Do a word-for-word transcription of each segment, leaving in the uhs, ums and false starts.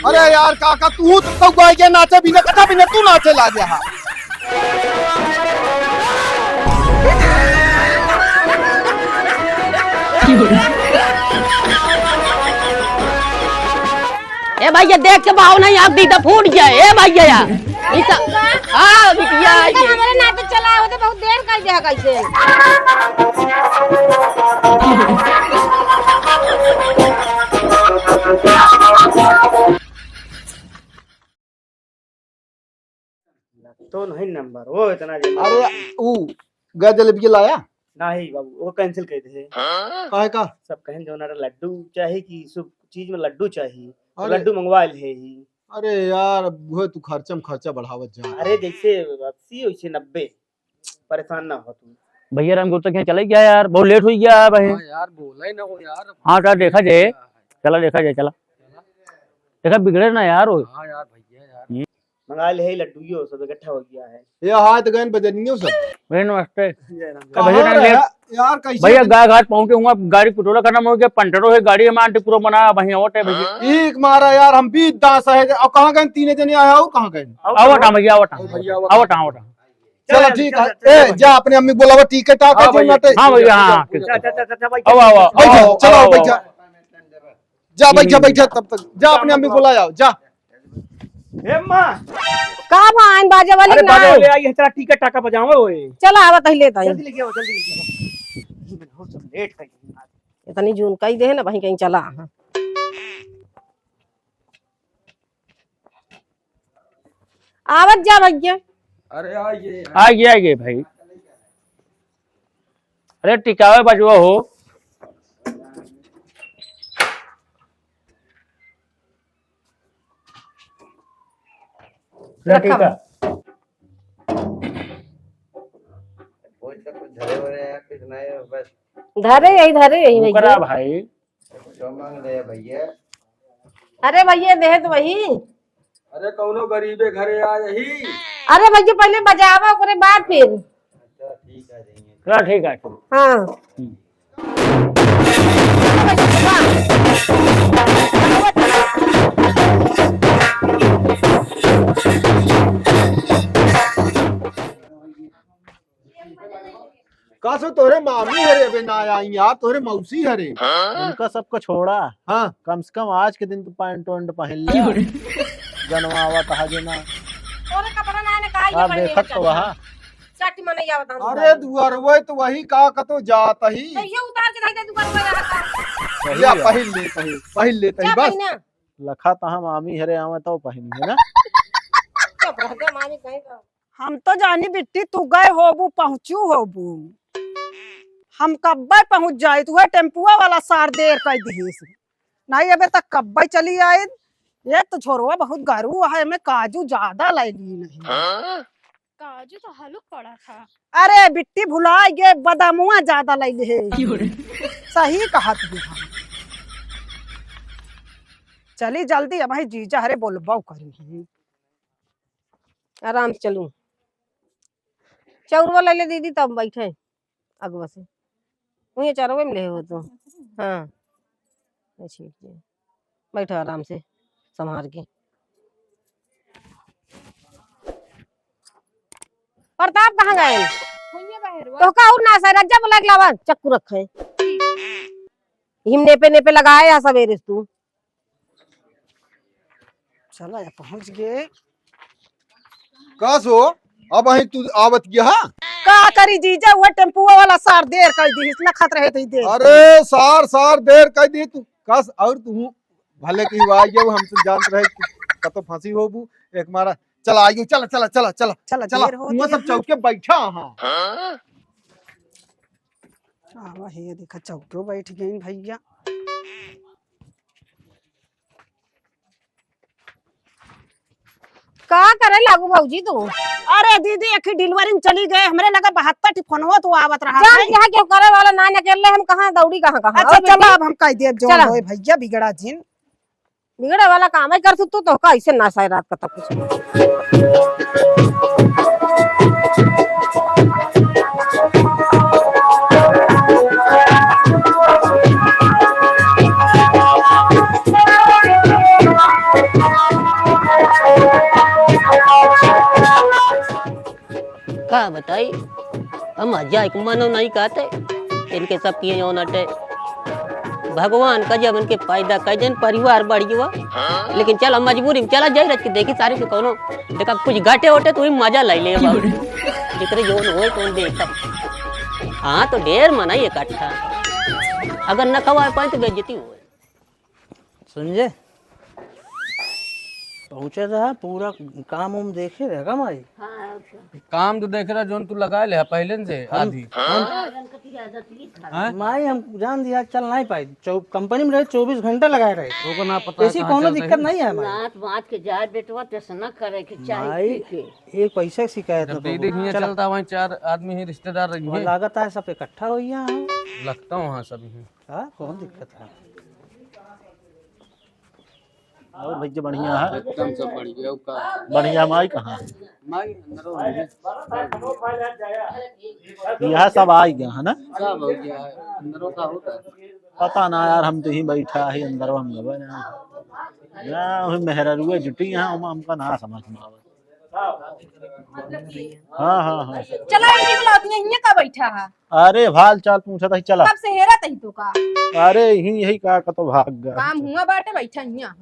अरे यार काका, तू तो गाय के नाचे बिना, कथा बिना तू नाचे लागे हा। ए भैया, देख के भाव नहीं, आप दीदा फूट जाए। ए भैया यार, ई सब, हाँ, बिटिया, आइए। हमारे नाते चला होते, बहुत देर कर दिया कैसे। तो नहीं नंबर, वो इतना जल्दी। अरे, ऊ गया जलेबी के लाया? नहीं बाबू, वो cancel कर दे। काहे का? सब कहें जो ना लड्डू चाही कि सब चीज में लड्डू चाही, तो अरे। लड्डू मंगवा ले ही। अरे यार, वो तू खर्चा में खर्चा बढ़ावत जा। अरे जैसे अस्सी वैसे नब्बे, परेशान ना हो तू। भैया राम गुप्ता के यहाँ चले गया यार, बहुत लेट हो गया है भाई। हाँ यार, बोला ही ना हो यार। हाँ, चला देखा जाए, चला देखा जाए, चला। देखा बिगड़े ना यार वो। हाँ यार, भैया यार। हम्म। मंगा ले है लड्डूयो, सब इकट्ठा हो गया है। ये हाथ गए बजनियो सब। भैया नमस्ते। जय राम। कहाँ भैया, रहा? यार, कैसे भैया, गाय घाट पहुँचे हुआ, गाड़ी पेट्रोल खत्म हो गया, पंटरो है, गाड़ी हमारे आंटी पूरा बना, वहीं आवत है भैया। एक मारा यार, हम भी दास है। और कहाँ गए तीन जने आया, और कहाँ गए? आवत है भैया, आवत है। भैया, आवत है। आवत है, आवत है। चला, चला, ठीक है। चला, ए, चला। जा अपने अम्मी बोलावा, टिकट आ हाँ के भैया। हाँ भैया, हाँ, हाँ, ठीक है। जा, जा, जा, जा, जा, भाई। आओ, आओ, आओ, बैठ जा, आओ, चला, आओ, बैठ आओ, जा। आओ। जा, बैठ जा, बैठ जा, तब तक जा, अपने अम्मी बोला आओ, जा। ए माँ। का भाई, बाजे वाली अरे, ना? बाजे वाले आई है, चला, टिकट टाका बजाओ, ओए। चला, आवा, तही लेता है। जल्दी लेके आओ, जल्दी लेके आओ। हो, सब लेट कर दिया। इतनी जून कही दे ना, वहीं कहीं चला। आवत जा भैया। अरे आइए, आइए, आइए भाई। अरे टिकावे बजवा हो। ले रखा टीका। बा। धरे यही, धरे यही भैया। ओकरा भाई। जो मांग ले भैया। अरे भैया, देहे तो वही। अरे कौनो गरीबे घरे आ यही। अरे भैया, पहले बजावा, ओकरे बाद फिर। अच्छा, ठीक है, देंगे। चला, ठीक है, ठीक। हाँ। हम्म। का सो तोहरे मामी हरे अबे ना आई यार, तोहरे मौसी हरे। हाँ? उनका सबको छोड़ा। हाँ। कम से कम आज के दिन तो पैंट वैंट पहन ले। क्यों रे? जनवावत हा जे ना। तोरे कपड़ा ना ने काहे आप पहने देखत तो चल? वहाँ। सट मनई आवत हम अरे दुआर। दुआरवे तो वही का कतो जात ही। तो ये उतार के धइ दे दुआर पे रहता। सही या है। पहिल ले, पहिल, पहिल ले तही जा बस। पहिना। लखा तहाँ मामी हरे आवे तो पहिनी है ना। चुप रह जा मामी कहीं का। हम तो जानी बिट्टी तू गए होबू, पहुँचू होबू। हम कब्बे पहुँच जाई, तू है टेम्पुआ वाला सार देर कर दिहिस। नहीं अबे तक कब्बे चली आए। एक तो झोरवा बहुत गरू है, एमे काजू ज्यादा ले ली नहीं। हाँ? काजू तो हलुक पड़ा था। अरे बिट्टी भुला गे, बदामुआ ज्यादा ले ले। क्यों रे? सही कहत भी हम। चली जल्दी, अब ही जीजा हरे बोलबो करी। आराम से चलू। चौरवा ले ले दीदी, तब बैठे अगवा से। वहीं चौरवे में ले हो तो। हाँ। ये छीट दे। बैठो आराम से, संभार के। प्रताप कहाँ गए? हुइये बाहर बा। तो का और ना सर, जब लग लावा, चक्कू रखे। हिम नेपे नेपे लगाए या सवेरे से तू। चला, या पहुँच गए। का सो, अब अहीं तू आवत गया हा? का करी जीजा, वो टेम्पुआ वाला सार देर कर दी, इसलिए खत रहे थे देर। अरे सार, सार देर कर दी तू। कस और तू भले की हुआ ये हम तो जानत रहे कि कतो फंसी होबू, एक मारा चला आइयो, चला, चला, चला, चला, चला, चला, देर होती हुआ सब है। चौके बैठा हाँ। आवा हे, देखा चौके बैठ गई भैया। का करे लागू भौजी तू? अरे दीदी, एक ही delivery में चली गए, हमरे लगा बहत्तर ठी फोनवा तो आवत रहा चल, है। यहाँ क्यों करे वाला ना, अकेले हम कहाँ दौड़ी, कहाँ, कहाँ? अच्छा, और चलो, बेटी? अब हम कह देब, जो चलो। होए भैया, बिगड़ा जिन। बिगड़े वाला काम है, कर तू, तू तो का ऐसे ना सारी रात का तब कुछ। बताई, हम जाए के मनो नहीं कहते, इनके सब किए जौन अटे। भगवान का जब इनके पैदा कर देन, परिवार बढ़ गया। लेकिन चल, हम मजबूरी में चला जाई रच के देखी सारी के कौनो, देखा कुछ घटे होते तो ही मजा ले ले बाबू। जितने जौन होए तो देखा। हाँ, तो ढेर मना ही इकट्ठा। अगर न खवाए पाए तो बेइज्जती होए। सुन जे, पहुँचे रहा, पूरा काम उम देखे रहेगा माई। हाँ, अच्छा। काम तो देख रहा, जोन तू लगा ले पहले से हम, आधी। हम, हाँ? माई, हम जान दिया, चल नहीं पाई। चौ-, कंपनी में रहे, चौबीस घंटा लगाए रहे। ओको ना पता ऐसी कहाँ कौनो चल दिक्कत रही। नहीं है माई। नात बात के जाए बेटवा, तेस ना करे के चाहे माई, पी के। एक पैसा की शिकायत जब ना दे करो। दे हियां चला। चलता, वहीं चार आदमी ही रिश्तेदार रही वहाँ हैं। लागत है सब इकट्ठा हो गया है। लगता हूँ हाँ सब ही। हाँ, कौन दिक्कत है? और भैया बढ़िया है? एकदम सब बढ़िया, का? बढ़िया, माई कहाँ है? माई अंदर हो गई। यह सब आ गया है ना? सब हो गया है, अंदरों का होता है। पता ना यार, हम तो ही बैठा है अंदर, हम गबे ना। ना, वही मेहरारुए जुटी यहाँ, हम, हमका ना समझ में आवे। हाँ, हाँ, हाँ। चला, इनकी बुलावत नहीं, हियाँ का बैठा है? अरे, हाल चाल पूछत ही, चला। कब से हेरत ही तो का? अरे, यही, यही का, का तो भाग गया। काम हुआ बाटे, बैठा हियाँ।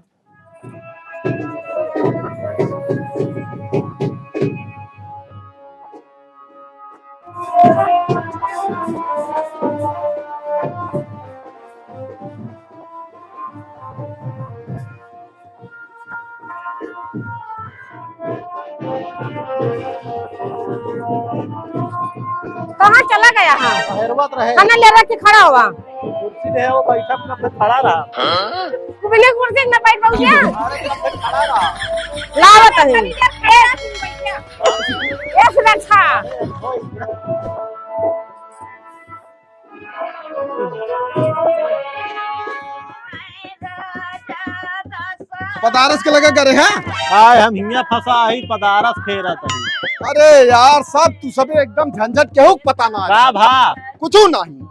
कहाँ चला गया है? हेरवत रहे। खाना ले रख के खड़ा हुआ। कुर्सी रहे, वो बैठा अपना पे खड़ा रहा। तू बिना कुर्सी में बैठ पाऊ क्या? अरे, अपना पे खड़ा रहा। लावत है। ए सुरक्षा। पदारस के लगे करे हैं? आय, हम हियां फंसा ही, पदारस फेरत ही। अरे यार, सब तू सबे एकदम झंझट, केहू के पता ना का है। भा? कुछू नहीं।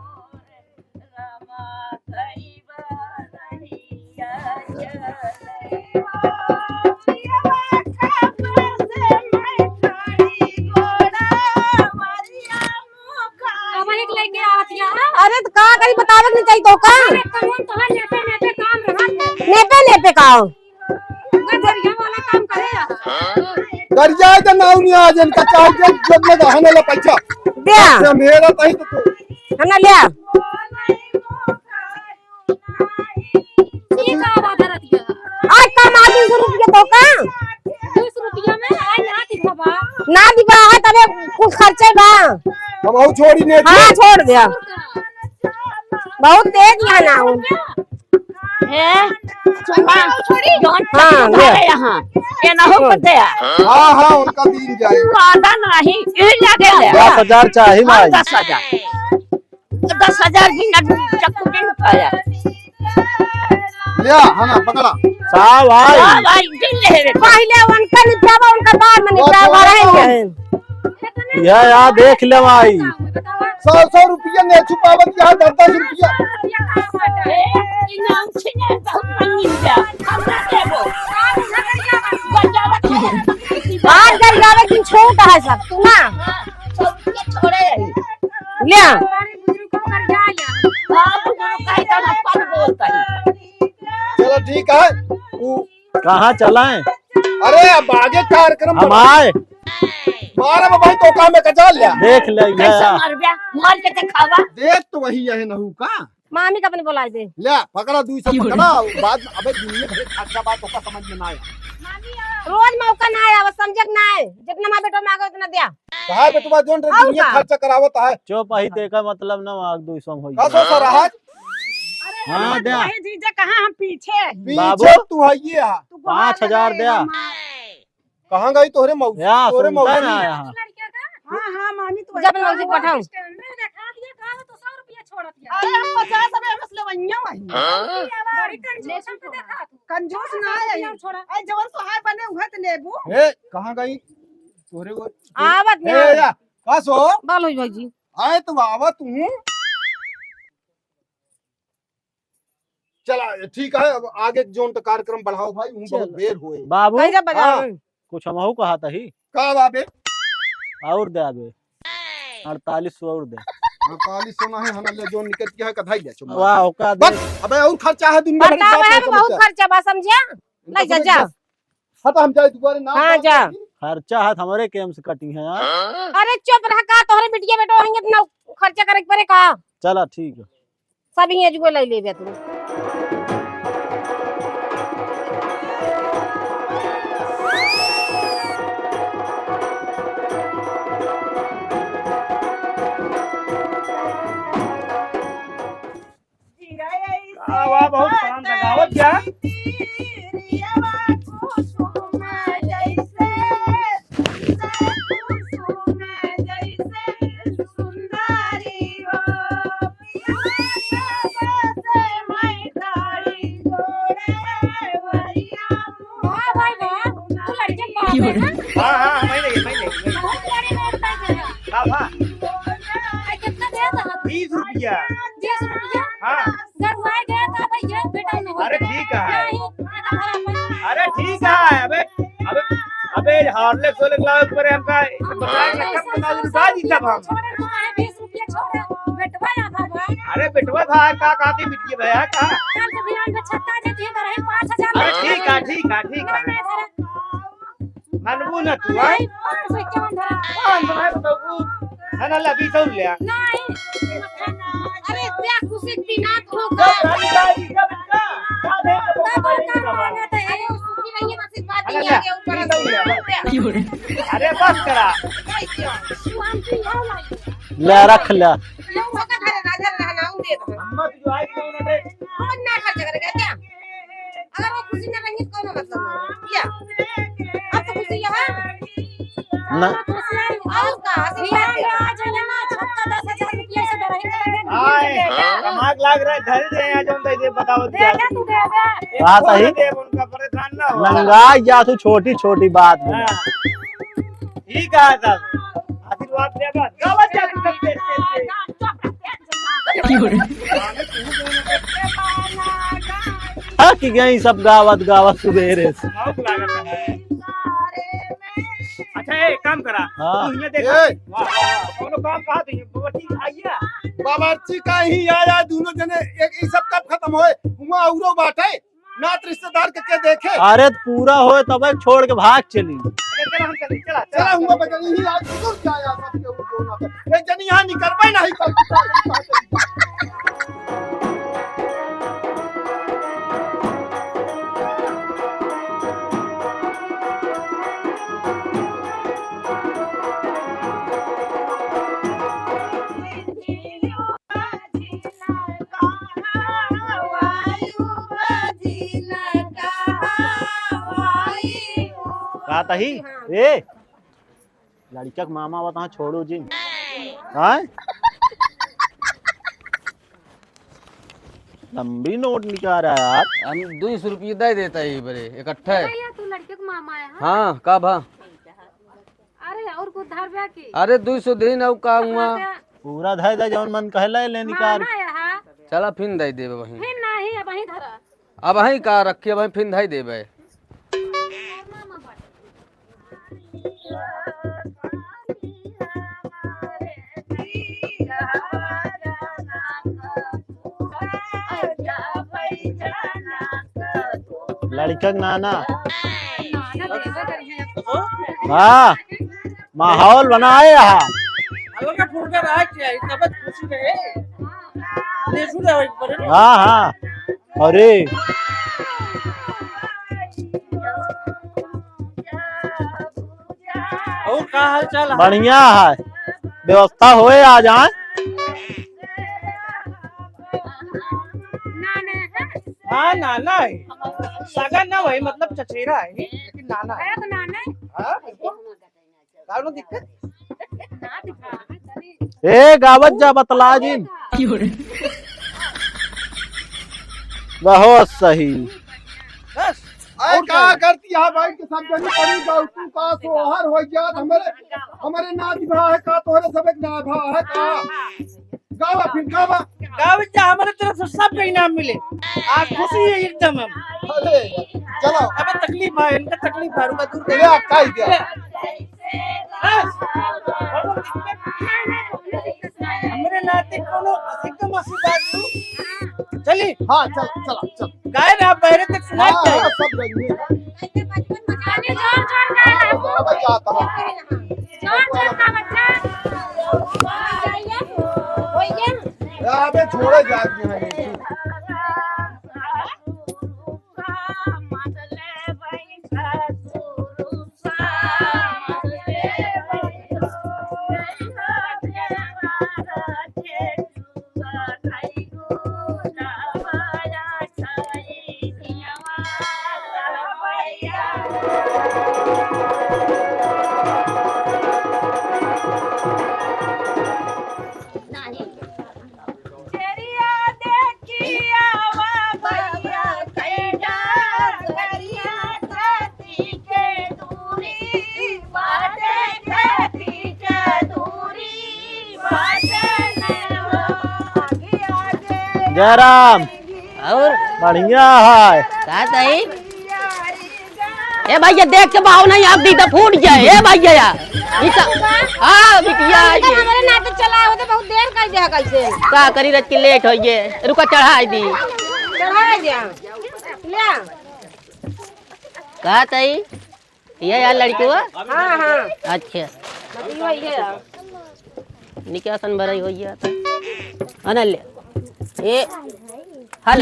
अब एक लेके आवत हिया। अरे तो का करी, बतावे के नहीं चाहिए तो का? अरे कौन तोहर नेपे नेपे काम रहत है। नेपे नेपे का? मैं दरिया वाला काम करे आ। दरिया के नाव नहीं आ, जिनका चाहे जो जब में रहने ला पैसा। दे। से मेरा तही तो तू। है ना, ले। ई का बात है रतिया? आज कम आ दो सौ रुपया तो का? दो सौ रुपया में आज ना दिखावा। ना दिबा, आज तबे कुछ खर्चे बा। हम आऊ छोड़ी नहीं हाँ, थी। छोड़ दिया। बहुत तेज यहाँ ना हूँ। हे, सुन बा, छोड़ी। जौन हाँ, ले। अरे यहाँ, ये ना हो हाँ। पते है। हाँ, हाँ, उनका दिन जाए। वादा नहीं, ई लगे ले। दस हजार चाही हम भाई। दस हजार। दस हजार भी ना, चक्कू भी ना पाया। लिया, है ना, पकड़ा। साहब भाई। हाँ भाई, दिल ले रे। पहले उनका निपटावा, उनका बाद में निपटावा, रहे हैं। यह यार देख ले भाई। सौ, सौ रुपया नहीं छुपावत, यहाँ दस, दस रुपया। ए, इनाम छीने बहुत मंगिन जा। हमरा देबो। बजावत है। आज गरियावे दिन छोट है सब, सुना? हाँ, सौ रुपया छोड़े है। लिया। हाँ, बुजुर्ग का इतना पद बोलता है। चलो ठीक है, उ कहाँ चलाएं? अरे, अब आगे कार्यक्रम हम बढ़ा। आए। मारा बा भाई, तो काम में कचा लिया। देख ले, कैसे ये। मर गया? मर के दिखावा। देख तो वही है नहू का। मामी का अपने बुलाए दे। ले, पकड़ा, दुई सौ पकड़ा, बाद, अबे दुनिया भर खर्चा बात ओका समझ में ना आया। रोज मौका ना आया, बस समझे के ना है। जितना माँ बेटा मांगे उतना दिया। कहा बेटवा जोन रे और दुनिया का? खर्चा करावत है। चुप, अही देखा मतलब ना, आग दुई सौ में होई। का सो सर है? हाँ, अरे दे। कहे जीजा, कहाँ हम पीछे हैं? पीछे बाबू। तू है ये है। तू पाँच हजार दे। कहाँ गई तोहरे मौसी? या, तोहरे सुनता मौसी। ना यहाँ। हाँ, हाँ, मामी, तू जब मौसी पठाऊं। स्टैंडर्ड दिखा दिया, कहा तो सौ रुपया छोड़ दिया। अरे, हम पचास रुपया बस लेवइया वही। हाँ? बड़ी कंजूस पे देखा तू। कंजूस ना है। छोड़ा। अरे, जवन सोहाय बने, उहे तो लेबू। ए, कहाँ गई? तोहरे वो, आवत ए, ना। या, का सो? बाल होई भौजी। आए तो आवत हूँ। चला, ठीक है, अब आगे जोन तो कार्यक्रम बढ़ाओ भाई, हूँ बहुत चलो। देर होए। बाबू, कहीं जा बजावे? हाँ। कुछ हमहू कहत ही। का बाबे? और दे आबे। अड़तालीस सौ और दे। अड़तालीस सौ नहीं, हम ले जो निकल के है, कथाई ले, चुम्मा। वाह, ओका दे। बस, अबे और खर्चा है, दुनिया भर का है, बहुत खर्चा बा, समझे? ले जा, जा। हाँ, तो हम जाए दोबारा ना, हाँ, जा। खर्चा हाथ हमरे केम से कटी है यार। अरे चुप रह, का तोहरे बिटिया बेटो होंगे, इतना खर्चा करे के परे का? चला, ठीक है। सब ही एजुए ले लेबे तू। वाह, वाह, बहुत शानदार गावत जा। हाँ, भाई, वाह। तू लड़के के बाप है ना? हाँ, हाँ, मैं नहीं, मैं नहीं, मैं नहीं। बहुत बड़ी नोट कर देगा। हाँ, हाँ। अरे, कितना दिया था? बीस रुपया। बीस रुपया? हाँ। घर हुआ गया था, भाई, ये बेटा नहीं। अरे, ठीक है। नहीं, ये तो खराब है। अरे, ठीक है, अबे, अबे, अबे, Horlicks, Horlicks लाओ, ऊपर हमका बताएंगे, कब बता दे, बता दी तब हम। छोड़, तू है बीस रुपया छोड़, बेटवा ना था, भाई। अरे, बेटवा था, का कहती बिटिया भैया, का? कल के बिहान में छत्ता देती है, तो रही पाँच हजार। अरे, ठीक है, ठीक है, ठीक है। नहीं, नहीं, धरा। मानबू ना तू, हाँ? नहीं, पाँच सौ इक्यावन धरा। पाँच सौ है, बताऊ। है ना, ले, बीस और ले आ। नहीं। अरे, इतना खुशी दिना तो होगा। तब और का मांगा था, ये? अरे, वो सुखी रहिए, बस इस बात के आगे ऊपर। अरे, बस करा। तू हमसे यहाँ लाई। ले, रख ले। ये वो का धरे, राजा रहना, वो दे दो। अम्मा, तू जो आई, कौन है? कौन ना खर्च करेगा क्या? अगर वो खुशी में रहेंगी तो कौनो मतलब नहीं है। क्या? अब तो खुशी है। ना। और का? आशीर्वाद दे। आज है ना, छक्का दस हजार रुपया से बढ़ाई करेंगे। आए, दिमाग लाग रहा है, धर दे यहाँ, जौन दे दे, बताओ दे क्या। दे, तू दे दे। बात है। दे, उनका परेशान ना हो। नंगा जा तू छोटी छोटी बात में। हाँ। ठीक है, सर। आशीर्वाद दे बस। गावत जा तू सब तेज, तेज, तेज। थक गई सब गावत गावत सुबेरे से। शौक लागत है। अच्छा, ए, काम करा। हाँ। तू हियां देख। ए। वाह, वाह, वाह। कौनो काम कहा तू? बावर्ची आइया। बावर्ची का ही आया, दोनों जने एक, ई सब कब खत्म होए? हुआ औरो बाटे। नात रिश्तेदार के, के देखे? अरे, त पूरा होए तबे छोड़ के भाग चली। अच्छा, चला, हम चली, चला, चला, चला। हुआ बगल ही आज दूर जाया सबके ऊ दोनों पे। एक जनी यहाँ निकलबे नहीं कर। का तही? ए, लड़िका के मामा आवत हाँ, छोड़ो जिन। हाँ? लंबी नोट निकाल रहा है यार। हम दुई सौ रुपये दे देता है ये बरे, इकट्ठा है। भैया, तू लड़िका के मामा है, हाँ? हाँ, का भा? अरे, और कुछ धरबे की? अरे, दुई सौ दिन और का हुआ? पूरा धर दे, जौन मन कहला ले निकाल। मामा है, हाँ? चला, फिन दे देबे वहीं। फिन नहीं, अब वहीं धरा। अब वहीं का रखी, अब वहीं फिन धर देबे। लड़िका के नाना। हाँ, माहौल बनाए रहा। हल्का फुल्का रहा क्या? इतना बस खुशी रहे। हाँ, हाँ। अरे। और का हाल चाल है? बढ़िया है, व्यवस्था होए आ जाए। हाँ, नाना है। सगा ना वही, मतलब चचेरा है, लेकिन नाना है। हाँ, बिल्कुल। काउनो दिक्कत? ए, गावत जा, बतला जिन। बहुत सही। बस। अरे, का करती है भाई के सब जनी पड़ी जाऊ, तू का सोहर हो गया, हमरे, हमरे नाती भा है का, तोहरे सब एक ना भा है का? गावा फिर, गावा। गावा जा, हमरे तरफ से सबके इनाम मिले। आज खुशी है एकदम हम। अरे, चलो। अबे तकलीफ है, इनका तकलीफ है, रुका दूर ले, आ, काई दिया। हमरे नाते कोनो एकदम आशीर्वाद दू। चली। हाँ, चल, चल, चल। गाए ना, बहरे तक सुनाई हाँ, दे। हाँ, सब गई। अरे, जोर, जोर का है। हाँ, बराबर जाता है। जोर, जोर का बच्चा। अबे, छोड़े जात नहीं है। जयराम। और? बढ़िया है। का ताई? ए भैया, देख के भाव नहीं, आप दीदा फूट जाए। ए भैया, या। ई का? हाँ, बिटिया, अंकल, ये। हमारे नाते चला हो तो बहुत देर कर दिया कैसे? का करी, रच के लेट हो गए। रुका, चढ़ाई दी। चढ़ाई दिया। ले। का ताई? ये यार लड़की हुआ? हाँ, हाँ। अच्छा। बड़ी हुई है यार। निकासन भराई हो गया। अनल। ए। हल।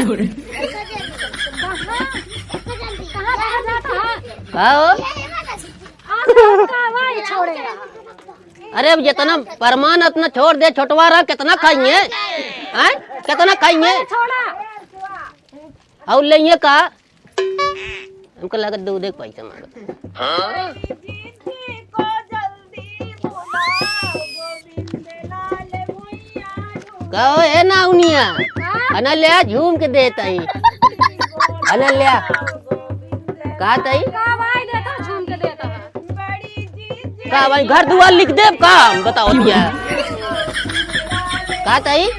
का हो? अरे अब जितना परमान उतना छोड़ दे, छोटवा रहा, कितना खाइए? हैं? कितना खाइए? और लेइए का? हमको लागत दूधे के पैसा मांगत। कहो, ए नाउनिया, अनल्या झूम के देत आई। अनल्या, का तई? का भाई देता, झूम के देता है। का भाई, घर दुआर लिख देब का हम? बताओ भैया। का ताई?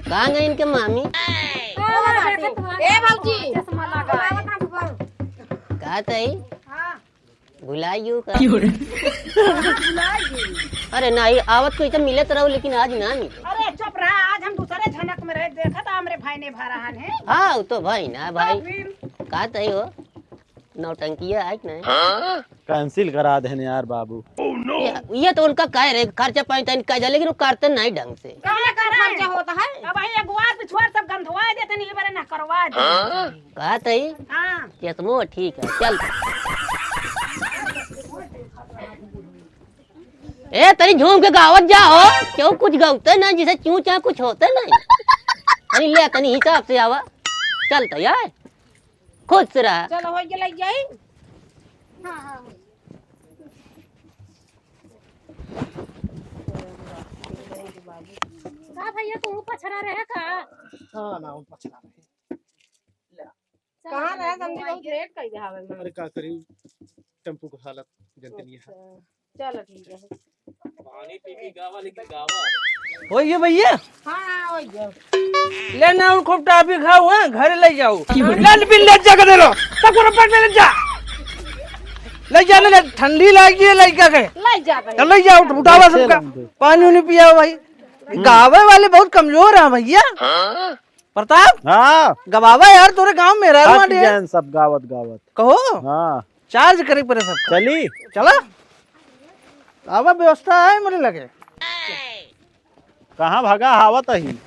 कहाँ गई इनके मामी? ए भौजी। का ताई? भुलाई गयो का? अरे नहीं, आवत को इतना मिलत रहो, लेकिन आज ना मिले। अरे चुप रहा, आज हम दूसरे झनक में रहे, देखा था हमरे भाई ने भरा है। हाँ, वो तो भाई ना भाई। तो फिर? का ताई हो? नौटंकिया है कि नहीं? Cancel करा देने यार बाबू। ये, ये तो उनका कह रहे, खर्चा पानी तनी कह दे, लेकिन वो करते नहीं ढंग से। कौन का खर्चा होता है? अब ये अगुआर पिछुआर सब गंधवा देते नहीं, ये बारे ना करवा दे। का तई? हाँ। चश्मो ठीक है, चल। ए, तनी झूम के गावत जा हो, क्यों कुछ गावते ना, जिसे चूं चां कुछ होते नहीं। तनी ले, तनी हिसाब से आवा, चल तो यार। खुश रहा। चलो, हो गया, लग जाई। हाँ, हाँ। का भैया, तू पछरा रहे का? हाँ, ना, हम पछरा रहे। कहाँ रहे, समझी, बहुत लेट कर दे हवे में। अरे, का करी, टेम्पू के हालत जनतनी है। अच्छा। चलो ठीक है। पानी पी के गावा, लेकिन गावा। होइए भैया। हाँ, हाँ, होइए। ले ना, उन खूब टाफी खाओ, हाँ, घरे ले जाओ। ले बिल ले जा के दे लो। तब को रपट ले जा। ले जा, ले, ले, ठंडी लागी है लइका के। ले जा भाई। तो ले जाओ, उठावा सबका। पानी उनी पियाओ भाई। गावे वाले बहुत कमजोर है भैया। प्रताप? हाँ। गवावा यार, तोरे गांव में रहल थक बाटे। गए हैं सब गावत गावत। कहो? हाँ। Charge करे पड़े सब। चली? चला। आवा, व्यवस्था है मेरे लगे। कहाँ भागा, आवत ही।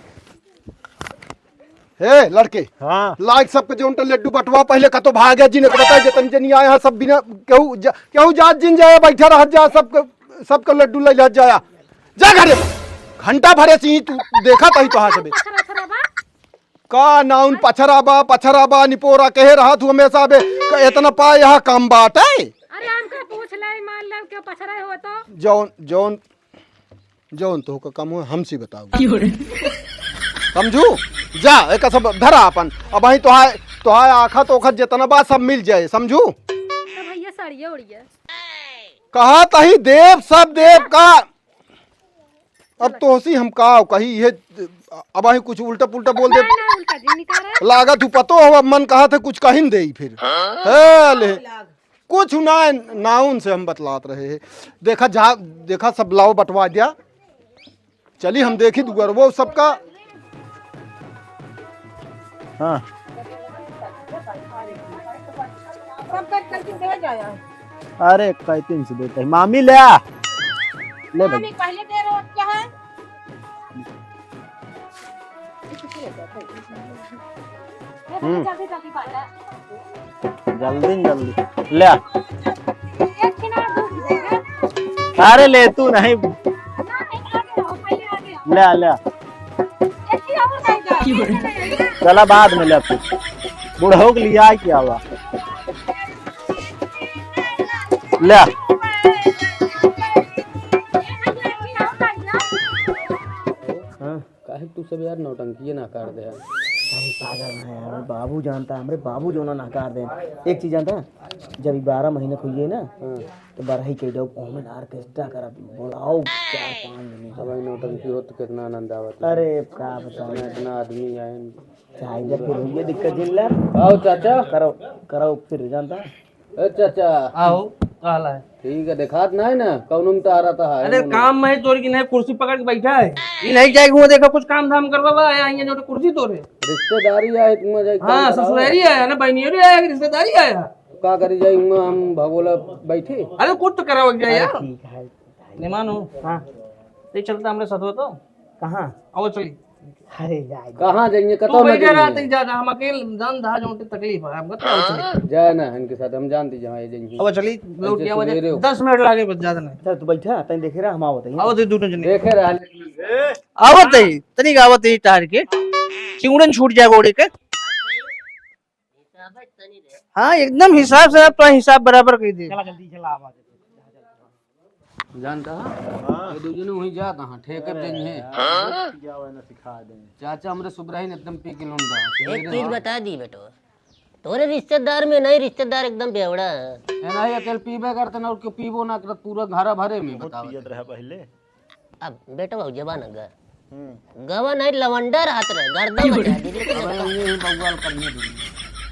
हे लड़के, हाँ। लाइक सबके जोन तो लड्डू बंटवा, पहले कतो भाग गया, जिन्हें को बता, जितन जनी आए हैं सब बिना केहू जा, केहू जात जिन जाए, बैठा रह जा, सबके, सबके लड्डू ले जा जाया। जा घरे, घंटा भरे से ही तू देखा तही तोहा सबे। पछरा, पछरा बा। का नाउन पछरा बा, पछरा बा, निपोरा कहे रहा तू हमेशा बे, का इतना पा यहाँ काम बाटे? अरे हमका पूछ ले, मान ले के पछरा हो तो। जौन, जौन, जौन तोहका कम हो, हमसे बताओ। समझू? जा, एका सब धरा अपन। अब वहीं तोहाय, तोहाय आखा तोखा जितना बा सब मिल जाए, समझू? तो भैया साड़िया उड़िया। कहा तही देव, सब देव का। अब तोहसी हम का कही, ये अब वहीं कुछ उल्टा पुल्टा बोल दे। ना, ना, उल्टा जी निकारा। लागा तू पतो हो, अब मन कहा था कुछ कहिन दे फिर। हाँ? हे ले। कुछ ना, नाउन से हम बतलात रहे हैं। देखा जा, देखा सब लाओ बंटवा दिया। चली हम देखी दुअरवो सबका। हाँ। सब कट करके दे जाया। अरे, कैतिन से देते हैं। मामी ले आ। ले भाई। मामी पहले दे रो, क्या है? हम्म। जल्दी न जल्दी। ले आ। अरे ले तू नहीं। ले आ, ले आ। चला बाद में ले आ तू। बुढ़ऊ के लिए आए क्या हुआ? ले आ। हाँ। काहे तू सब यार नौटंकिये नहकार दे है? अरे पागल है यार, हमरे बाबू जानता है, हमरे बाबू जो ना नहकार दे। एक चीज जानता है, जब ई बारह महीने खुइये ना, हाँ। तो बरही के डब ओमे ना ऑर्केस्ट्रा करब, बोलाओ चार पाँच जने। अब ई नौटंकी हो तो कितना आनंद आवत है। अरे का बताओ। इतना, इतना आदमी आए। चाहे जब फिर हुई दिक्कत जिन ला। आओ चाचा। करो, करो फिर जानता। ए चाचा। आओ, का हाल है? ठीक है, देखात नहीं ना, कौनो में तो आ रहा था, अरे, है ना? काम में तोड़ के नहीं, कुर्सी पकड़ के बैठा है। ये नहीं जाए, हुआ देखा, कुछ काम धाम करवा बा, आया, यहाँ जो कुर्सी तोड़े। रिश्तेदारी आए, तुम जाए, हाँ, काम कराओ। ससुरारी आया ना, बहनियों रे आया, रिश्तेदारी आया। का करी जाए, हुआ हम भगोला बैठे। अरे, कुछ तो कराओ क्या अरे, यार? ठीक है। नहीं मानो। हाँ। ये चलता हमरे साथ हो तो। कहाँ? आओ चली। अरे जाए। कहाँ जाएंगे? तू कतौ ना बैठे रहा, जाएंगे। तक जा, जा, हम अकेले जान दहा जो तकलीफ है, हमका तो आओ चली। जाए ना, इनके साथ हम जानती जहाँ ये जाएंगे। अब चली, लौट ऐसे गया वजह, सवेरे हो। दस मिनट लागे बस, ज्यादा नहीं। चल तू बैठा, तैं देखे रहा, हम आवत हैं। आओ दे, दू जने। देखे रहा, लेकिन आवत है, तनिक आवत है टार के। चिंगड़न छूट जाए गोड़े के। हाँ, एकदम हिसाब से आप तो हिसाब बराबर कर दे। चला जल्दी, चला, आवाज। जानता है? हाँ। ये दू जने वहीं जात हैं, ठेके पे अरे जइहे। यार, हाँ? क्या हुआ ना सिखा दें। चाचा हमरे सुबरहिन एकदम पी के लौंडा है। एक चीज बता दी बेटो, तोरे रिश्तेदार में नहीं, रिश्तेदार एकदम बेवड़ा है। ये नहीं, अकेल पीबे करते ना, और क्यों पीबो ना करत, पूरा घरा भरे में बहुत बतावत पियत है। रहा पहले। अब बेटवा जवान ग-, हम्म। गवा नहीं, लवंडा रहत रहे, गर्दा मचा दी, लेकिन अबे अब ये ही बउआल करने दे।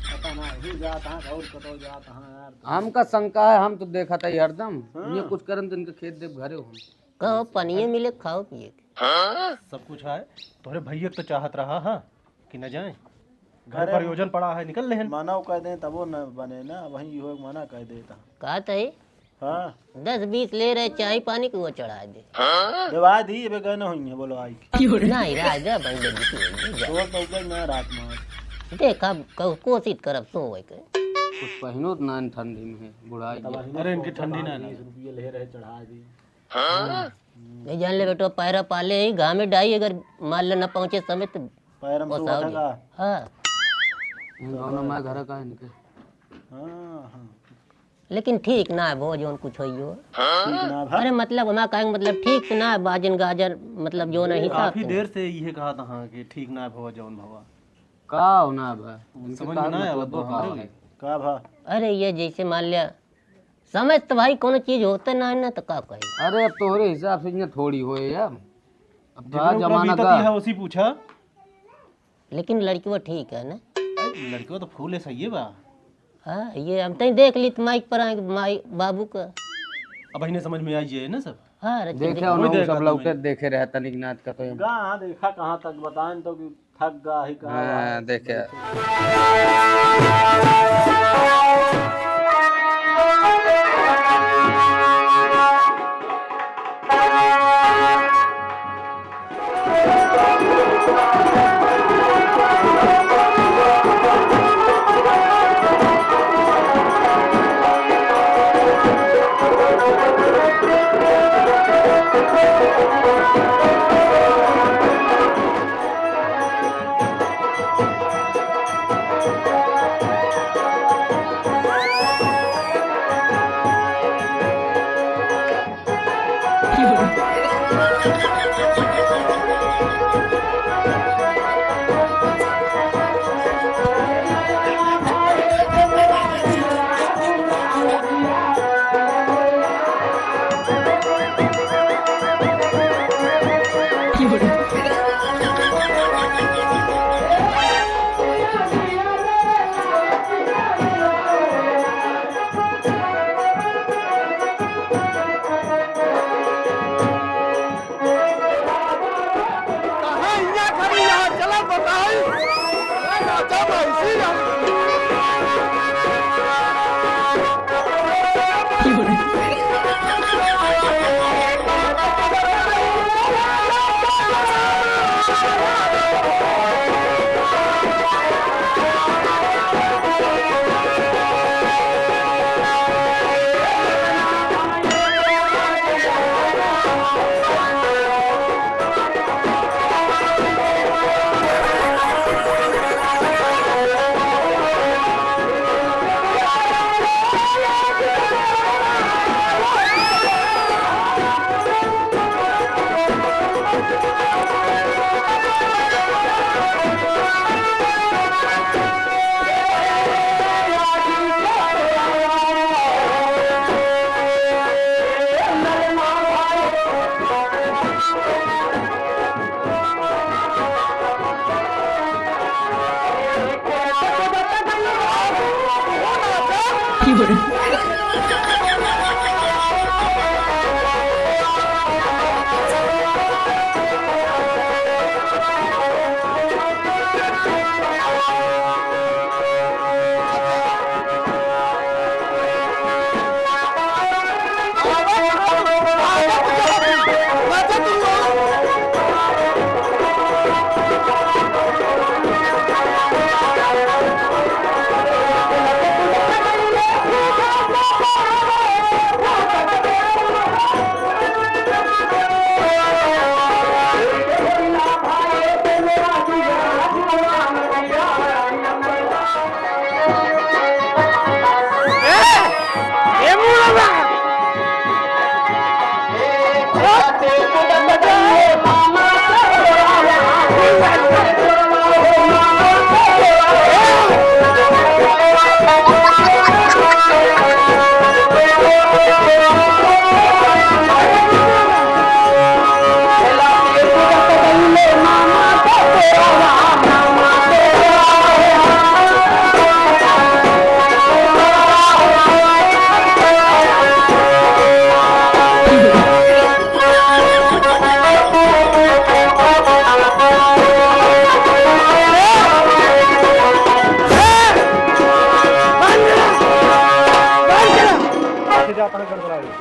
पता ना, ही जात हाँ, और कतो जात हाँ यार। हमका शंका है, हम तो देखत है हरदम। हाँ। ये कुछ करन तो इनके खेत देब घरे हो। कहो, पनिये मिले, खाओ पिए के। सब कुछ है, तोहरे भैया के तो चाहत रहा, हाँ। कि न जाए। घर अरे, पर योजन पड़ा है, निकल लेहन। मना कह दें तबो न बने ना, वहीं इहो एक मना कह देता। का तई? हाँ। दस बीस ले रहे चाय पानी के वो चढ़ा दे। देवा दी, अबे गए न होइए, बोलो आई। नहीं, राय दे, भाई, ले दी, ले दी, जा। तोर तो ऊपर ना रात में। देख, अब को-, कोशिश करब सोवे के। कुछ पहनो तो ना ठंडी में है, बुढ़ाई है। अरे, इनकी ठंडी ना लगे। बीस रुपये ले रहे, चढ़ा दी। हाँ? नहीं जान ले बेटो, पैरा पाले ही घामे डाई, अगर मान ले ना पहुँचे समय तो पैरम से ओसाओ उठा जी। का? हाँ। इन दोनों माँ घर का इनके। हाँ, हाँ। लेकिन ठीक ना है, भो जौन कुछ होई हो। ठीक ना भा? अरे मतलब, हमारा कहे के मतलब ठीक तो ना है, बाजन गाजन, मतलब जो नहीं काफी साथ देर से इहे कहा था, हाँ, कि ठीक ना है भवा जौन भवा। का हो ना भा? उनके समझ में का ना आवा, मतलब भवा हमरे का भी। है? का भा? अरे ये जैसे मान लिया, समझ तो भाई कोनो चीज होते ना है ना, तो का कही? अरे अब तोहरे हिसाब से इतना थोड़ी होए यार। अब जितने का ऊपर जमाना बीतती का है, उसी पूछा। लेकिन लड़किवा ठीक है ना? अरे, लड़किवा तो फूल है, सही है बा। हाँ, ये हम तई देख ली तो माइक पर आए, माई, बाबू का। अब इन्हें समझ में आई जाए ना सब। हाँ, अरे, देखे चल, हो ना, कोई वो सब देखा लौके तुम्हें। देखे रहे तनिक नाच का तो। गा, हाँ, देखा कहाँ तक बताएं तो कि थक गा ही कहाँ हाँ, बात। देखे।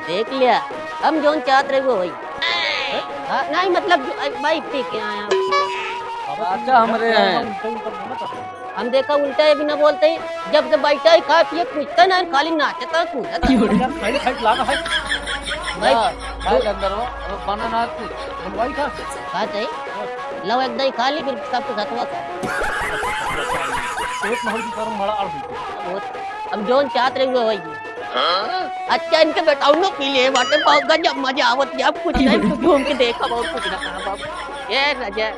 देख लिया, हम जौन चाहत रहे वो होई। हाँ, नहीं मतलब जो, अ, भाई पी के आया। अब अच्छा हमरे हैं। हम देखा उल्टा ये भी ना बोलते ही, जब से बैठा ही खा पिए कुछ तो ना, खाली नाचता कूदता। खाई, खाई लागा है। भाई, हाँ, खाई अंदर हो, अब बना ना कुछ। हलवाई का? का चाहिए? लो एक दही खा ली, फिर सबके साथ हुआ खा। पेट में हल्दी गरम बड़ा आड़ हुई। बहुत, अब जौन चाहत रहे वो होई। अच्छा, इनके बेटा उन्हों पी ले बाटे, बहुत गजब मजा आवत है। अब कुछ नहीं, कुछ घूम के देखा, बहुत कुछ ना कहा बाबू। ये रजा।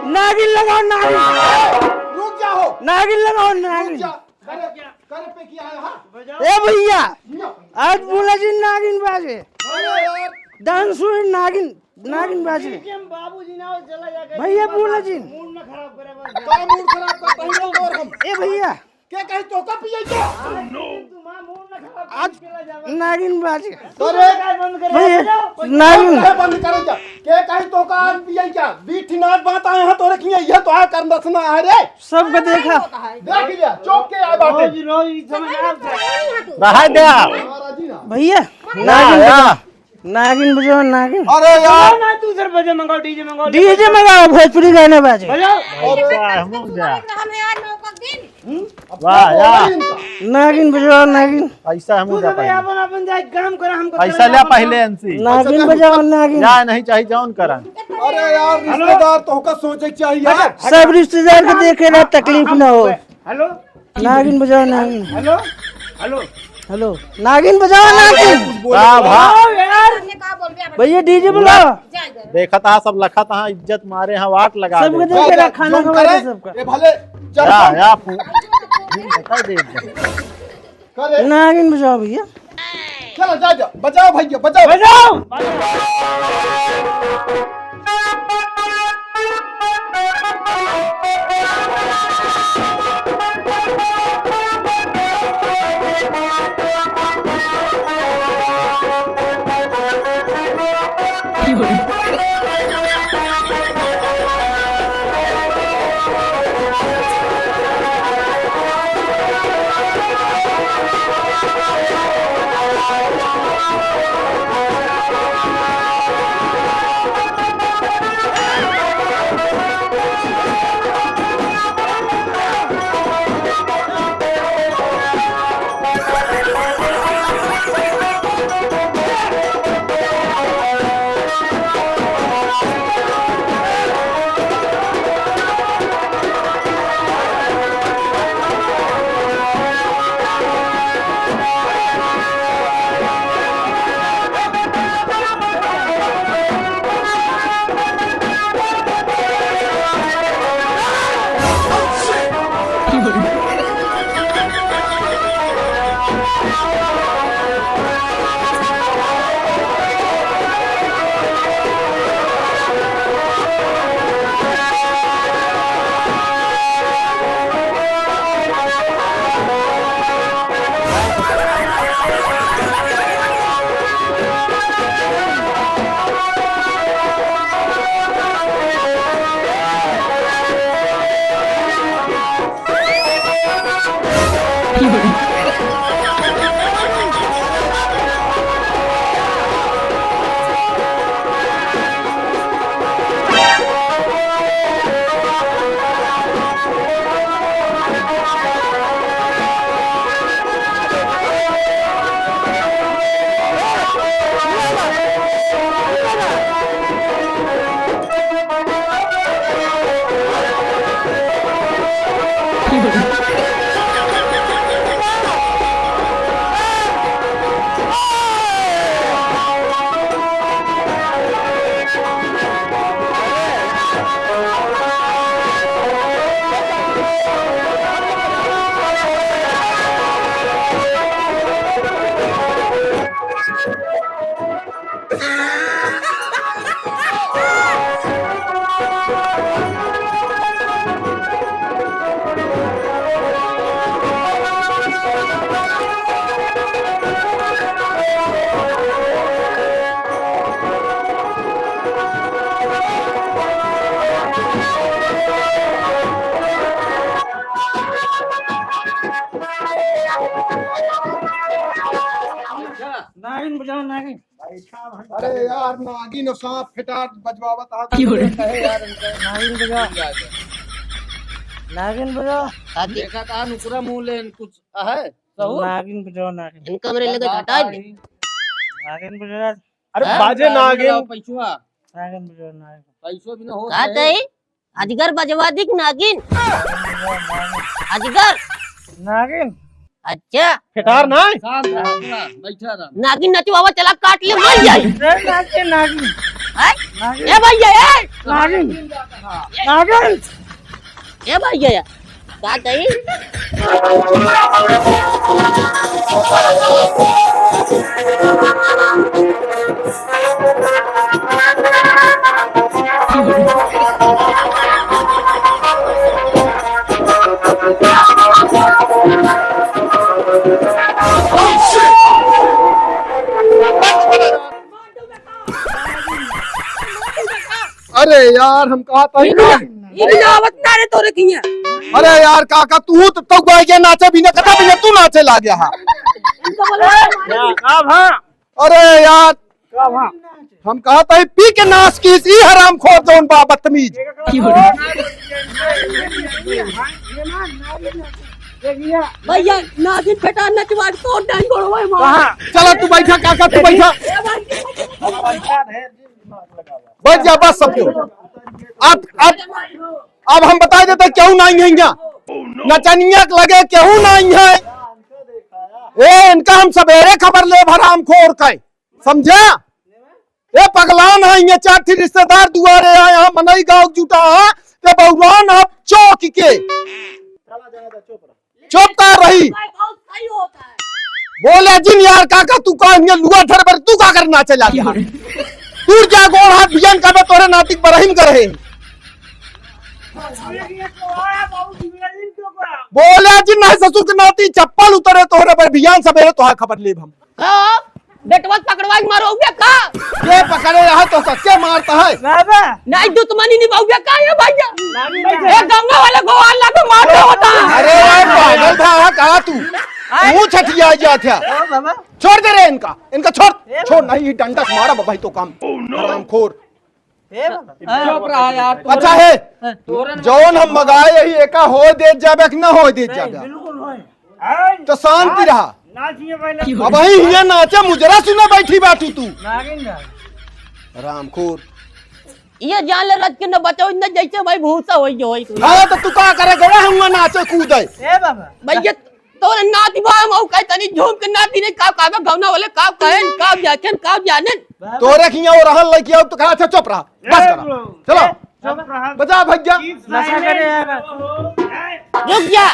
नागिन लगाओ, नागिन। रुक जाओ। नागिन लगाओ, रुक नागिन। जा। करे, करे पे किया है, हाँ? ए भैया, जिया। आज बोला जी नागिन बाजे। अरे यार। डांस हुई नागिन, नागिन बाजे। डीजे में बाबूजी ना हो, चला जा के भैया, बोला जी। मूड ना खराब करे बस। का मूड खराब करता है तोर हम? ए भैया, के कही तोका पिए क्या? आज नागिन बाजी। अरे, बंद कर भैया, दे। नागिन। काहे बंद करे क्या? के कही तोका आज पिए क्या? बीठी नाच बात आए हैं तोरे किए, यह तो आ कर नचना है रे। सबके देखा। देख लिया, चौक के आए बाटे। रोज, रोज ई समझ आ रहा है। रहा दे। महाराज जी ना। भैया, ना, नागिन या। बजा। नागिन बजाओ, नागिन। अरे यार। ना, ना, दूसर बजे मंगाओ, डीजे मंगाओ। डीजे मंगाओ, भोजपुरी गाने बाजे। बजाओ। अरे। वाह, हम जा। हम यार नौकर दिन। हम्म? वाह, अब यार। नागिन बजाओ, नागिन। ऐसा हम तू जा सब पाएंगे। अपन, अपन जाए काम करो, हमको ऐसा चला ले जाओ, पहले अपन। एनसी। नागिन बजाओ, नागिन। जा, नहीं चाहिए, जौन करा। अरे यार, हेलो। रिश्तेदार तो होकर सोचे चाहिए यार। सब रिश्तेदार के देखे ना, तकलीफ ना हो। हेलो। नागिन बजाओ, नागिन। हेलो, हेलो। हेलो, नागिन बजाओ, नागिन। वाह, वाह। आओ यार। भैया, डीजे बुलाओ। देखत हा, सब लखत हा, इज्जत मारे हा, वाट लगा सबके दे। देखे जा, रहा, खाना जौन खवाए करे, सबका। ए भले, जा, जा, जा, फू-, बता दे। करे। नागिन बजाओ भैया। चलो, जा, जा, बजाओ भैया, बजाओ। बजाओ। नागिन। अरे यार, नागिन और सांप फेटार बजवावत हा। क्यों रे? कहे यार इनका। नागिन बजा। नागिन बजा। देखा कहा नुकरा मुंह ले कुछ है? सहूर? नागिन बजा, नागिन। इनका मेरे लगे घटा दे। नागिन बजा। अरे हाँ? बाजे नागिन। पैसवा। नागिन बजा, नागिन। पैसो भी ना हो का तई? अजगर बजवा दी कि नागिन? अजगर। नागिन। अच्छा। फेटार ना है? शांत रहा, थोड़ा बैठा रहा। नागिन नचवावा चला काट ले, मर जाई। ए, नागिन, नागिन। हैं? नागिन। ए भैया, ए! नागिन। नागिन। ए भैया, का कही? अरे यार, हम कहा था ई ना, ई ना आवत ना रे तोरे किया। अरे यार, काका, तू तो, तो गाय के नाचे भी ना, कथा भी ना, तू नाचे ला गया हा। इनका बोला, का भा? अरे यार, का भा? हम कहा था, पी के नाश कीस, ई हरामखोर जौन बा, बदतमीज। भैया, नागिन फेटार नचवा के तोड़ डाल गोड़वा मार। कहाँ? चला, तू बैठा, काका, तू बैठा। ए भाई, बैठ जा, बस सब क्यों। अब, अब, अब हम बताइ देते, केहू नाहीं है यहाँ। नचनिया के लगे केहू नाहीं है। ए, इनका हम सबेरे खबर लेब, हरामखोर के। समझा? ए, पगलान है, ये चार ठे रिश्तेदार दुआरे आए हैं, मनई गाँव जुटा है, ते बउरान आप चौक के। चुप का रही? बोले जिन यार, काका, तू का हियाँ लुआ धर बर, तू का करना चला गया? तू जा गोड़ हाथ भियान का बे तोरे नातिक बरहिम कर है। बोले जिन नहीं ससुर के नाती चप्पल उतरे तोहरे पर भियान सबेरे तोहार खबर लेब हम। का? बेटवा पकड़वा के मारो बे का? के पकड़े रहा तो का, के मारता है? बाबा। नहीं दुश्मनी निभाओ बे का ये भैया? नहीं, नहीं। ए गंगा वाला गोवाल लागो मार दे होता। अरे यार पागल था का तू? आए। तू छठिया जा था। ओ बाबा। छोड़ दे रे इनका, इनका छोड़। ए छोड़ बाबा। नहीं, ये डंडा से मारा भाई तो काम। हरामखोर। ए बाबा। चुप रहा यार, अच्छा है, तोरे न जौन हम मगाए यही एका होय देत जाबे कि ना होय देत नहीं, जाबे? बिल्कुल होय। तो शांति रहा। नाचिए पहले। अब ही हियाँ नाचे मुजरा सुने बैठी बाटू तू। नागिन गा। हरामखोर। ये जान ले रच के न बचाओ, न जैसे भाई भूसा होई जो होई तू। हाँ, तो तू का करे गवा हम नाचे कूदे। ए बाबा। भैया, तोरे नाती बा, हम कहतनी झूम के नाती नहीं, का, का, का, गौना वाले, का, कहे, का, जाचन, का, जाने। तोरे खिया वो रहल लइकी आउ तो कहा, अच्छा, चुप रहा, बस करा। ए, चलो। चुप रहा। बजा भैया। नशा करे यार। रुक जा।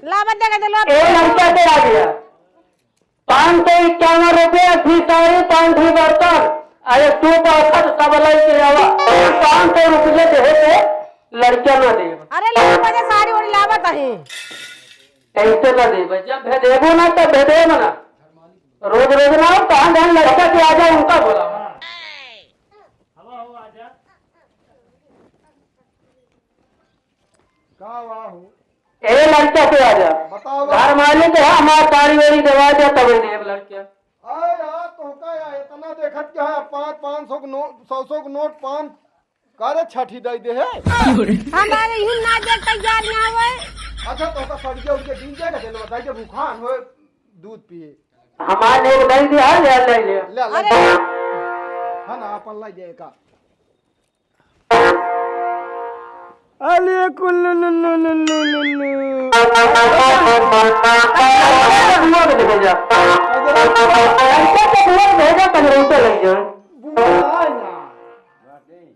लावा दे के दिलवा। ए लड़का के आ गया। पाँच सौ इक्यावन रुपया की साड़ी, पाँच ठो बर्तन, अरे तू पैसा सब लइके आवा। पाँच सौ रुपया देहे के लड़का ना दे। अरे लावा दे, साड़ी ओड़ी लावत अही। ऐसे ना देबे, जब भेदेबो ना तब भेदेबो ना। रोज रोज ना हो, कहाँ जाए लड़का के आ जाए उनका बोला। का हुआ हो? ए लड़का से आ जा। बताओ। घर मालिक है, हमार साड़ी वाड़ी देवा दे, तब देब लड़का। अरे यार, तोहका यार, इतना देखत क्या है, पाँच, पाँच सौ के नोट, सौ, सौ के नोट, पाँच, करे छठी दई दे है। हमारे ही ना दे तैयार ना होए। अच्छा, तोहका सड़िया उड़िया दिन जाएगा, चलो बताइए, भूखान होए, दूध पिए। हमारे लोग दई दे है, ले, ले, ले। ले, ले। अरे। है ना, अपन लाई जाए का। अले कुल्लू लुल्लू लुल्लू लुल्लू। बुआ के भेजा। ऐसे तो बुआ के भेजा, तनी रोते लग जाए। बुआ ना।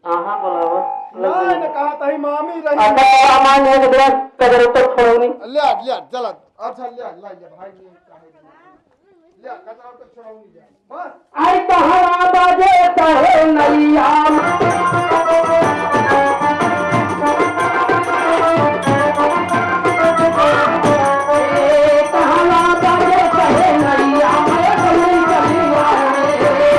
हाँ, हाँ, बोला, बोला। ना, ना, कहा तही मामी रही। अच्छा, तो मामी है, तो बिना कदर उत्तर छोड़ो नहीं। ले आ, ले आ, चला। अच्छा, ले आ, ले आ, भाई, ये काहे ले आ, कचरा तो छोड़ाऊंगी जा। बस। आई तहरा बाजे सहनैया। ए तहरा बाजे सहनैया, ए बलई चलिया रे।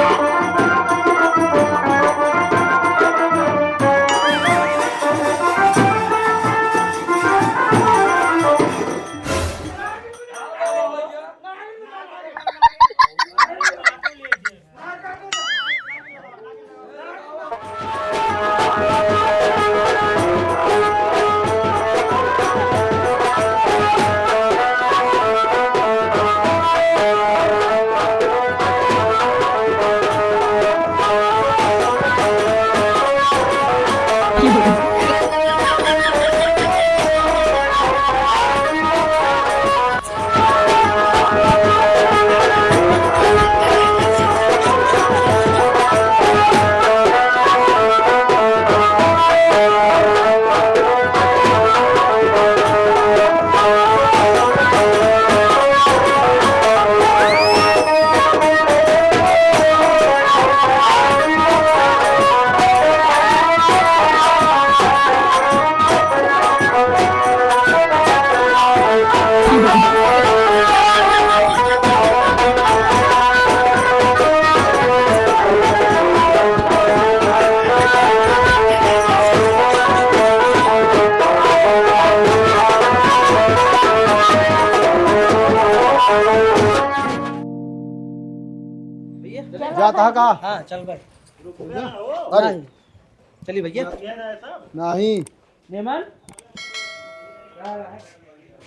भैया? जाता है का? हाँ, चल भाई। अरे। नहीं। चलिए भैया। नहीं। मेहमान?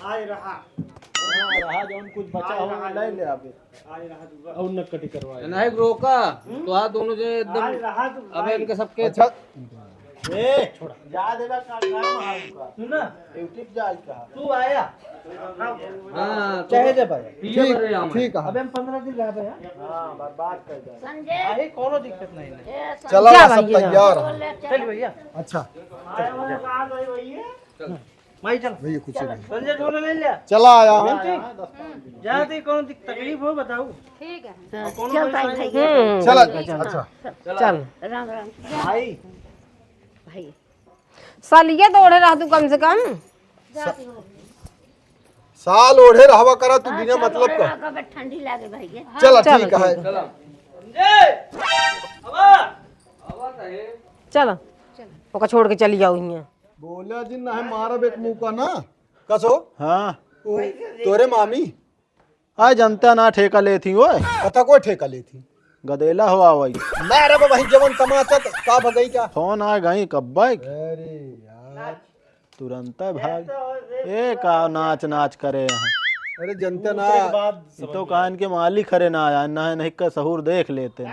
आए रहा। हाँ, रहा जौन कुछ बचा हो, ले ले अबे। और नकटी करवाए। नहीं, रोका। तो आ दोनों जो एकदम, अबे इनके सबके अच्छा। ए, जा देगा का काम है आपका? सुन ना। YouTube जाए का? तू आया। हाँ, चाहे दे भाई। ठीक, ठीक है। अबे हम पन्द्रह दिन रह गए हैं। हाँ, बर्बाद कर दे। संजय। अरे, कोनो दिक्कत नहीं है। ए, चला, जा सब भाई, जा। तैयार है। चल भैया। अच्छा। आया वाला कहाँ गए भैया? चल। भाई चल। भैया कुछ नहीं। संजय झोला ले लिया। चला आया। ठीक। जा, तो कोनो दिक-, तकलीफ हो, बताओ। ठीक है। और कोनो चल, परेशानी भाई। हम्म। चला, अच्छा। चल। राम राम। भाई। भाई। सालिए तो ओढ़े रह तू कम से कम। सा-, साल ओढ़े रहवा करा तू, हाँ, बिना साल मतलब ओढ़े का। रह, कब ठंडी लागे भाई के। चला, चला, ठीक है। ठीक है। चला। ओका छोड़ के चली जाओ हियां। बोला जिन ना है, मारब एक मुका ना। कसो? हाँ। उ तोरे मामी। आ जनता ना ठेका लेत ही ओए। कथा कोई ठेका लेत ही? गदेला हो आवई। ना रे भाई, जवन तमाचा त का भगई का? फोन आ गई कब्बे। अरे यार। तुरंत भाग। ए का नाच नाच करे हैं। अरे जनता ना। ये तो कान के मालिक हरे ना आया, ना नहीं का सहूर देख लेते।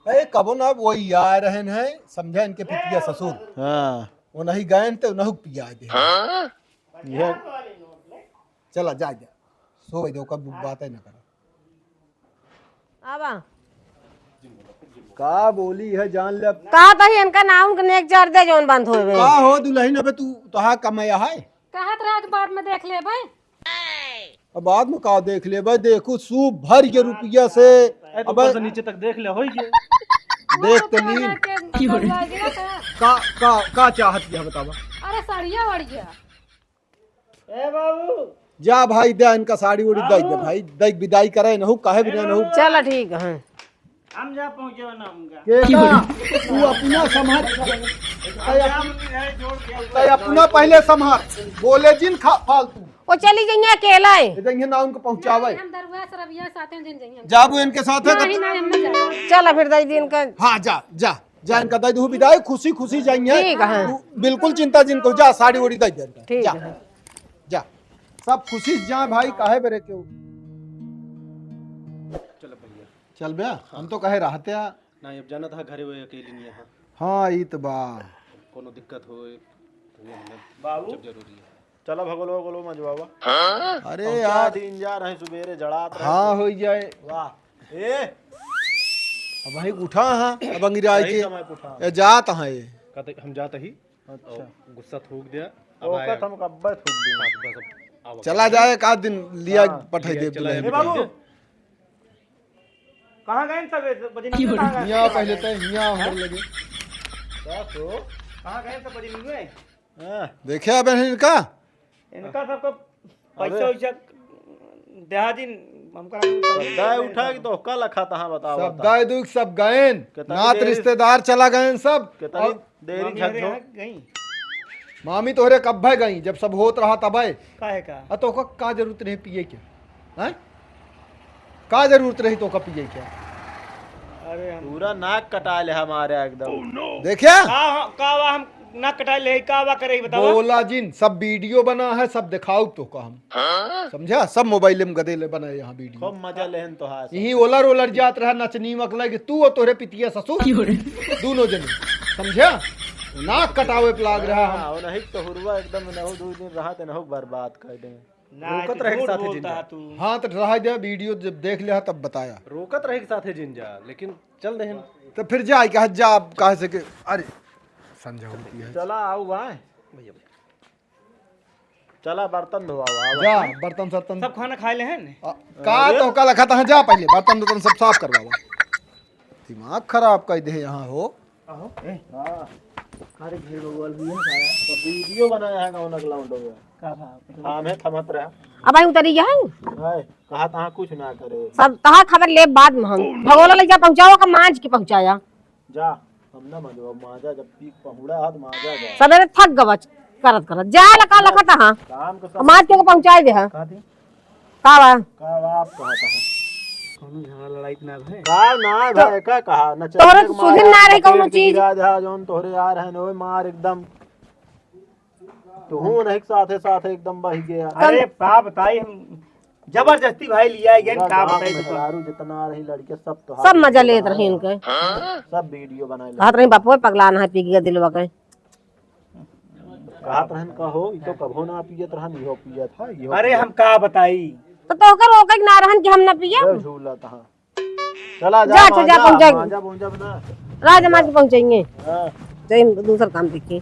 ए कबो ना वही आ रहन है, समझा इनके पितिया ससुर। हाँ। वो नहीं गए ते उन्हों पिया दे। ये चला, जा, जा। सो दो, कब बात है ना करा। आवा। का बोली है, जान ले अब। का तही इनका नाम के नेक चार दे, जौन बंद होए बे। का हो दुल्हन, अबे तू तोहा कमाया है? कहत रहा कि बाद में देख लेबे। अब बाद में का देख लेबे, देखू सूप भर के रुपया से। ए, तो अब ऊपर से नीचे तक देख ले, होई के। देख तो ली। का, का, का चाहत क्या बतावा? अरे साड़िया वाड़िया। ए बाबू। जा भाई, दे इनका साड़ी उड़ी दे दे भाई, दे विदाई करे नहु, काहे बिना नहु। चल ठीक है। हम जा पहुँचे ना उनका। के का? तू अपना संभाल। हम जा उनके घर छोड़ के तय अपना पहले संभाल। बोले जिन खा फालतू। वो चली जइया अकेला है। ये जइया ना उनको पहुँचावे। नहीं, हम दरुआ सरबिया साथे जिन जइया। जाबू इनके साथ है नहीं, तो नहीं, हम नहीं जाएंगे। चल फिर दे दी इनका। हाँ, जा, जा। जा इनका दे दू विदाई, खुशी खुशी जाइए। ठीक है। तू बिल्कुल चिंता जिन को, जा साड़ी ओड़ी दे दे इनका। ठीक जा, है। जा। सब खुशी से जाए भाई, काहे बेरे क्यों? चल भैया। चल बे, हम तो कहे रहते हैं। ना, अब जाना था घरे वो अकेली नहीं है। हाँ, ई तो बा। कोनो दिक्कत हो, वो हमें बाबू। जब जरूरी है। चला भगोलो, भगोलो मजवावा। अरे हम यार। चार दिन जा रहे, सुबेरे जड़ात रहे हाँ, तो। हो जाए। वाह। ए। अब वहीं उठा हाँ, अब अंगिराज सही के। समय पे उठा। ये जात हाँ ये। कहते हम जात ही। अच्छा। और गुस्सा थूक दिया। अब ओका आया। तो हम कब्बे थूक दिया। हाँ, तो बस अब आओ। चला जाए, एक आध दिन लिया हाँ। पठाई लिया दे चला दुल्हन। ए बाबू। कहाँ गए सब बजनी कहाँ गए? हियाँ पहले तो हियाँ हमर लगे। का सो? कहाँ गए सब बजनी में? हाँ। देखे अब इनका? इनका सबको पैसा अबे। वैसा देहा दिन हमका शब्दाय उठा के तो का लखा तहाँ बतावा शब्दाय था। दुख सब गएन। कितनी नात देरी रिश्तेदार चला गएन सब। कितनी और देरी मामी झक अरे झो। यहाँ गई। मामी तोहरे कब्बे गई, जब सब होत रहा तबे। काहे का? आ, तोका का जरूरत रहे पिए के? हैं? का जरूरत रही तोका पिए के? अरे हम पूरा नाक कटा ले हमारे एकदम। देखे? का, का वा हम नाक कटा ले, का वा करे, बतावा? बोला जिन, सब वीडियो बना है, सब दिखाओ तोका हम। समझा? सब मोबाइल में गदेले बनाए यहाँ वीडियो। खूब मजा लेहन तोहार से। यही ओलर ओलर जात रहा नचनी मकला कि तू और तोहरे पितिया ससुर। दोनों जने। समझा? नाक कटावे पे लाग रहा हम। हाँ, नहीं तो हुरवा एकदम नहु दो दिन रहा ते नहु बर्बाद कर दे। ना, रोकत तो रहे के झूठ साथे बोलता जिंजा। है तू। हाँ, तो रहा दे, वीडियो जब देख लिया तब बताया। रोकत रहे के साथे जिंजा, लेकिन चल देहन। तो फिर जा, कहा जा, कहा से के, अरे, संझा होती है। चला, आओ, आए। भैया, भैया। चला, बर्तन धोआवा, आवा। जा, बर्तन सर्तन। सब खाना खाए ले हैं ने? आ, का अरे। तो का लखा था, जा पहले, बर्तन वर्तन सब साफ करवावा। दिमाग खराब कर दे यहाँ हो। आहो, ए। हाँ। अरे, घेर बगल भी है, साला। तो वीडियो बनाया है, कौन अगला उठो गया? का था? थाम है, थमत रहा। अब आई उतरी है? हाय, कहा तहाँ कुछ ना करे। सब तहाँ खबर ले बाद में हम। भगोला लइका पहुँचावा का मांझ के पहुँचाया। जा, हम ना मांजो, अब मांजा जब पी पहुड़ा हाथ मांजा जा। सबेरे थक गवा करत करत। जा लका लका तहाँ। काम के सब मांझ के पहुँचाए दे हा। का थी? का बा? का बा, आप कहा था? कौनो झगड़ा लड़ाई तो ना भए? का ना तो भए, का कहा? ना तोहरे चलने तो सुधिन मारा, ना रहे कौनो पेट के चीज। गिरा जा, जौन तोहरे आ रहे न, ओए मार एकदम। तो हूँ नहीं, साथे साथे एकदम बही गया। अरे का बताई, हम जबरदस्ती भाई लिया गया, पूरा का गाँव बताई में तो। मेहरारू जितना रही लड़के सब तो सब मजा लेत रही इनके। सब वीडियो बनाए ले। कहत रही बापू पगला ना है, पी गया दिलवा के। कहत रहन का हो, ई तो कभो ना पियत रहन, इहो पियत है, इहो अरे पियत। हम का बताई। तो तोहका रोके के ना रहन कि हम ना पिए। ए झूला तहाँ। चला जा, जा, अच्छा, जा, मांजा, पहुंचा। मांजा, मांजा बना। राजा मार के पहुंचेंगे। हाँ। जाइए, दूसर काम देखिए।